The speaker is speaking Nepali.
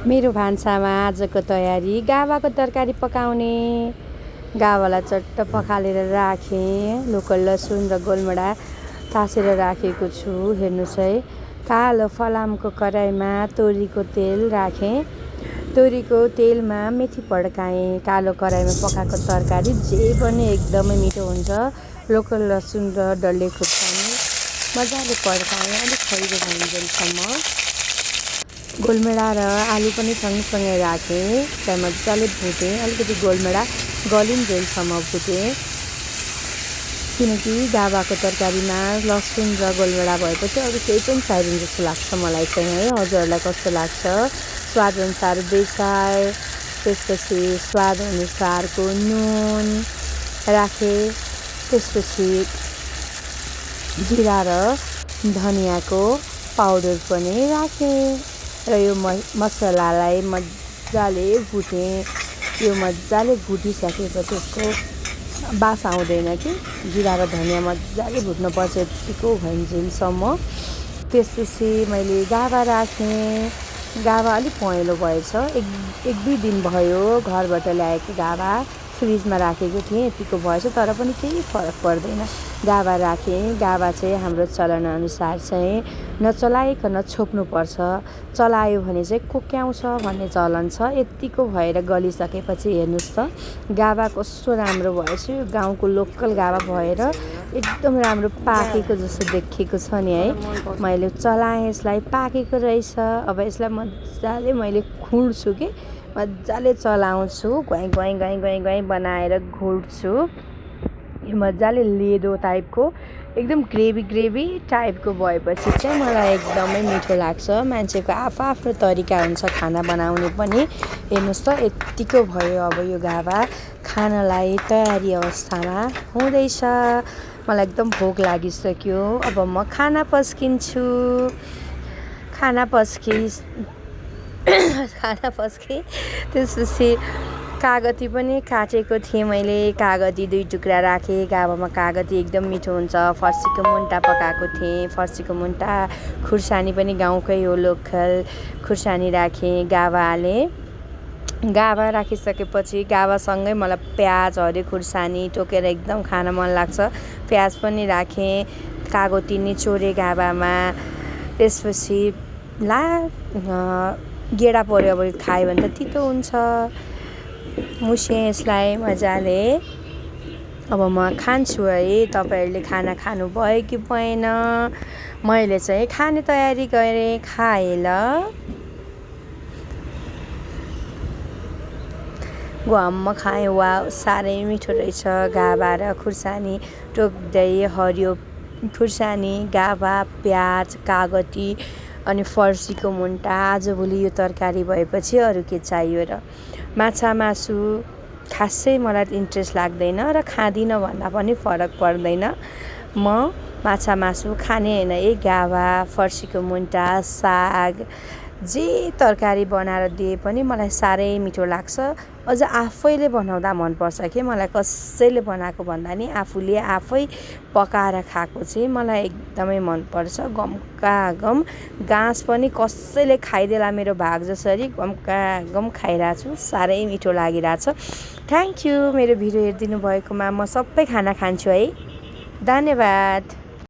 मेरो भान्सामा आजको तयारी गावाको तरकारी पकाउने। गावालाई चट्ट पखालेर राखेँ। लोकल लसुन र गोलमडा तासेर राखेको छु। हेर्नुहोस् है, कालो फलामको कराईमा तोरीको तेल राखेँ। तोरीको तेलमा मेथी पड्काएँ। कालो कराईमा पकाएको तरकारी जे पनि एकदमै मिठो हुन्छ। लोकल लसुन र डल्ले खुर्सानी मजाले पड्काएँ, अलिक खैरो भइन्जेलसम्म। गोलमेडा र आलु पनि सँगसँगै राखेँ। त्यसलाई मजाले भुटेँ, अलिकति गोलमेडा गलिन्जेलसम्म भुटेँ। किनकि गावाको तरकारीमा लसुन र गोलमेडा भएपछि अरू केही पनि चाहिँदैन जस्तो लाग्छ मलाई चाहिँ है। हजुरहरूलाई कस्तो लाग्छ? स्वादअनुसार बेसार, त्यसपछि स्वादअनुसारको नुन राखेँ। त्यसपछि जिरा र धनियाँको पाउडर पनि राखेँ र यो मसलालाई मजाले भुटेँ। यो मजाले भुटिसकेपछि यसको बास आउँदैन कि जिरा र धनियाँ मजाले भुट्नुपर्छ यतिको भइन्जेलसम्म। त्यसपछि मैले गावा राखेँ। गावा अलिक पहेँलो भएछ। एक दुई दिन भयो घरबाट ल्याएको गावा फ्रिजमा राखेको थिएँ, यतिको भएछ, तर पनि केही फरक पर्दैन। गावा राखेँ। गावा चाहिँ हाम्रो चलनअनुसार चाहिँ नचलाइकन छोप्नुपर्छ। चलायो भने चाहिँ कोक्याउँछ भन्ने चलन छ। यतिको भएर गलिसकेपछि हेर्नुहोस् त, गावा कस्तो राम्रो भएछ। यो गाउँको लोकल गावा भएर एकदम राम्रो पाकेको जस्तो देखेको छ नि है। मैले चलाएँ, यसलाई पाकेको रहेछ। अब यसलाई मजाले मैले खुड्छु कि मजाले चलाउँछु, ग्वाइ ग्वाइ ग्वाइ ग्वाइ ग्वाइ बनाएर घुट्छु। यो मजाले लेदो टाइपको एकदम ग्रेभी टाइपको भएपछि चाहिँ मलाई एकदमै मिठो लाग्छ। मान्छेको आफ्नो तरिका हुन्छ खाना बनाउने पनि। हेर्नुहोस् त, यत्तिको भयो। अब यो गावा खानलाई तयारी अवस्थामा हुँदैछ। मलाई एकदम भोक लागिसक्यो। अब म खाना पस्किन्छु। खाना पस्केँ। त्यसपछि कागती पनि काटेको थिएँ मैले। कागती 2 टुक्रा राखेँ। गावामा कागती एकदम मिठो हुन्छ। फर्सीको मुन्टा पकाएको थिएँ। फर्सीको मुन्टा, खुर्सानी पनि गाउँकै हो, लोकल खुर्सानी राखेँ। गावा हालेँ। गावा राखिसकेपछि गावासँगै मलाई प्याज, हरियो खुर्सानी टोकेर एकदम खान मन लाग्छ। प्याज पनि राखेँ। कागती निचोरेँ गावामा। त्यसपछि गेडा पऱ्यो, अब खायो भने त तितो हुन्छ। मुछेँ यसलाई मजाले। अब म खान्छु है। तपाईँहरूले खाना खानुभयो कि भएन? मैले चाहिँ खाने तयारी गरेँ, खाएँ ल। घुवाम्म खाएँ। वा, साह्रै मिठो रहेछ। गावा र खुर्सानी टोक्दै, हरियो खुर्सानी, गावा, प्याज, कागती अनि फर्सीको मुन्टा। आजभोलि यो तरकारी भएपछि अरू के चाहियो र? माछा मासु खासै मलाई इन्ट्रेस्ट लाग्दैन र खाँदिनँ भन्दा पनि फरक पर्दैन। म माछा मासु खाने होइन। गावा, फर्सीको मुन्टा, साग, जे तरकारी बनाएर दिए पनि मलाई साह्रै मिठो लाग्छ। अझ आफैले बनाउँदा मनपर्छ कि मलाई। कसैले बनाएको भन्दा नि आफूले आफै पकाएर खाएको चाहिँ मलाई एकदमै मनपर्छ। गमकागम घाँस पनि कसैले खाइदेला मेरो भाग जसरी गमकागम खाइरहेको छु। साह्रै मिठो लागिरहेछ। थ्याङ्क यू मेरो भिडियो हेरिदिनु भएकोमा। म सबै खाना खान्छु है। धन्यवाद।